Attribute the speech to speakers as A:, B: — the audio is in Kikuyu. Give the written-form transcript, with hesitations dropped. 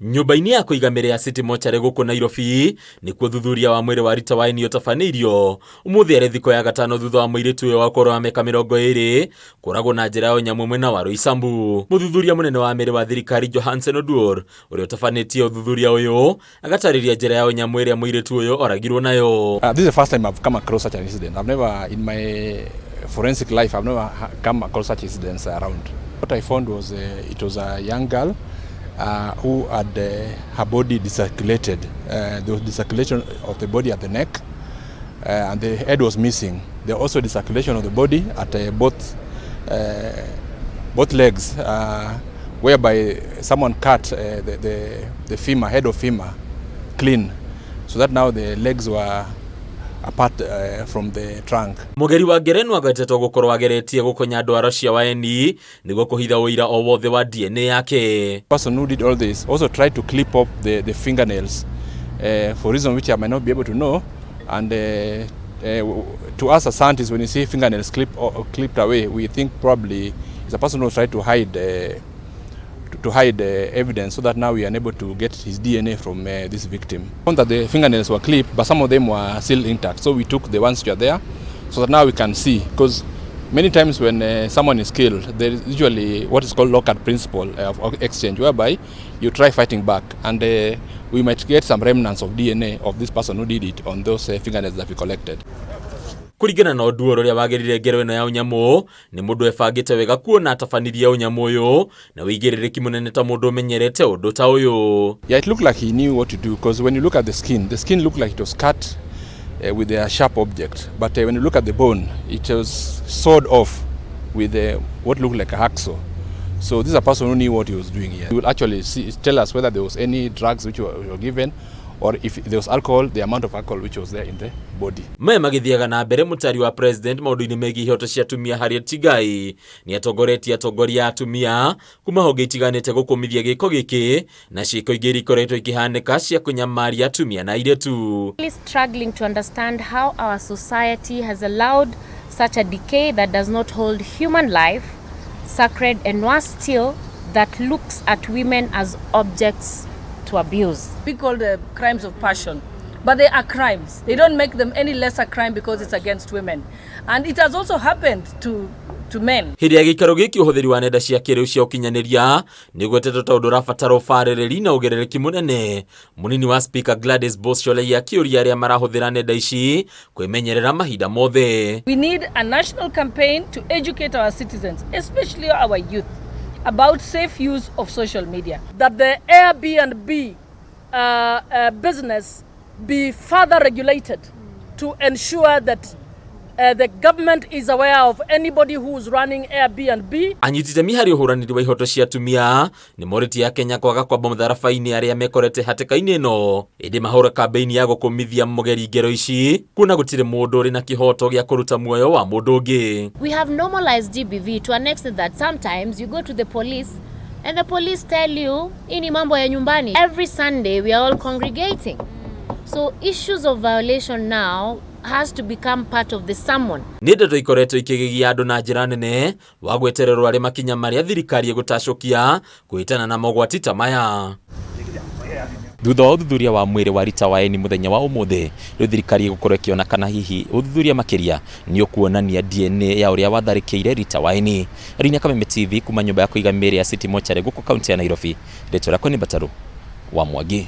A: Nyũmba-inĩ ya kũiga mĩrĩ ya City Mortuary gũkũ Nairobi nĩkuo ũthuthuria wa mwĩrĩ wa Rita Waeni ũtabanĩirio ũmũthĩ arĩ thikũ ya gatano thutha wa mũirĩtu ũyũ wa ũkũrũ wa mĩaka 20 kũragwo na njĩra ya ũnyamũ mwena wa Roysambu. Mũthuthuria mũnene wa mĩrĩ wa thirikari Johansen Oduor ũrĩa ũtabanĩtie ũthuthuria ũyũ agatarĩria njĩra ya ũnyamũ ĩrĩa mũirĩtu ũyũ oragirwo nayo.
B: This is the first time I've come across such an incident. I've never, in my forensic life, I've never come across such incidents around. What I found was it was a young girl who had her body disarticulated. There was disarticulation of the body at the neck, and the head was missing. There was also disarticulation of the body at both legs, whereby someone cut the femur, head of femur, clean, so that now the legs were apart from the trunk.
A: Mũgeri wa ngerenwa agwetetwo gũkorwo ageretie gũkonya ndwara cia Waeni nĩguo kũhitha ũira o wothe wa DNA yake.
B: Person who did all this also tried to clip up the fingernails for reasons which I might not be able to know. And to us as scientists, when you see fingernails clipped away, we think probably it's a person who tried to hide evidence so that now we are unable to get his DNA from this victim. Found that the fingernails were clipped, but some of them were still intact. So we took the ones which are there so that now we can see. Because many times when someone is killed, there is usually what is called Lockhart principle of exchange, whereby you try fighting back, and we might get some remnants of DNA of this person who did it on those fingernails that we collected.
A: Kũringana na Oduor ũrĩa wagĩrire ngero ĩno ya ũnyamũ nĩ mũndũ ebangĩte wega kuona atabanirie ũnyamũ ũyũ na wĩigĩrĩrĩki mũnene ta mũndũ ũmenyerete ũndũ ta ũyũ.
B: Yeah, it looked like he knew what to do, because when you look at the skin looked like it was cut with a sharp object. But when you look at the bone, it was sawed off with what looked like a hacksaw. So this is a person who knew what he was doing here. He will actually tell us whether there was any drugs which were given, or if there was alcohol, the amount of alcohol which was there in the body.
A: Maya magĩthiaga na mbere, mũtari wa president maũndũ-inĩ megiĩ ihoto cia atumia Harriet Chigai nĩ atongoretie atongoria a atumia kuma honge itiganĩte gũkũmithia gĩko gĩkĩ na ciĩko ingĩ iria ikoretwo ikĩhanĩka cia kũnyamaria atumia na airĩtu.
C: Really struggling to understand how our society has allowed such a decay that does not hold human life sacred, and worse still, that looks at women as objects to abuse.
D: We call the crimes of passion, but they are crimes. They don't make them any lesser crime because it's against women. And it has also happened to men.
A: Hĩndĩ ya gĩikaro gĩkĩ, ũhũthĩri wa nenda cia kĩrĩu cia ũkinyanĩria nĩ ũgwetetwo ta ũndũ ũrabatara ũbarĩrĩri na ũgerereki mũnene. Mũnini wa speaker Gladys Boss Shollei akĩũria arĩa marahũthĩra nenda ici kwĩmenyerera mahinda mothe.
D: We need a national campaign to educate our citizens, especially our youth, about safe use of social media. That the Airbnb business be further regulated to ensure that the government is aware of anybody who is running Airbnb.
A: Anyiti itemi harĩ ũhũranĩri wa ihoto cia atumia nĩ morĩtie Akenya kwaga kwamba mũtharaba-inĩ arĩa mekorete hatĩka-inĩ ĩno, ĩndĩ mahũra kambĩini ya gũkũmithia mũgeri ngero ici kuona gũtirĩ mũndũ ũrĩ na kĩhoto gĩa kũruta muoyo wa mũndũ ũngĩ.
C: We have normalized GBV to an extent that sometimes you go to the police and the police tell you, "Hii ni mambo ya nyumbani." Every Sunday we are all congregating. So issues of violation now has to become part of the sermon.
A: Nĩ ndeto ikoretwo ikĩgegia andũ na njĩra nene wa gwetererwo arĩ makinya marĩa thirikari ĩgũtacũkia kũhĩtana na mogwati ta maya. Thutha wa ũthuthuria wa mwĩrĩ wa Rita Waeni mũthenya wa ũmũthĩ, rĩu thirikari ĩgũkorwo ĩkĩona kana hihi ũthuthuria makĩria nĩ ũkuonania DNA ya ũrĩa watharĩkĩire Rita Waeni. Rinya Kameme TV kuma nyũmba ya kũiga mĩĩrĩ ya City Mortuary gũkũ kaunti ya Nairobi. Rĩtwa rĩakwa nĩ Mbataru wa Mwangi.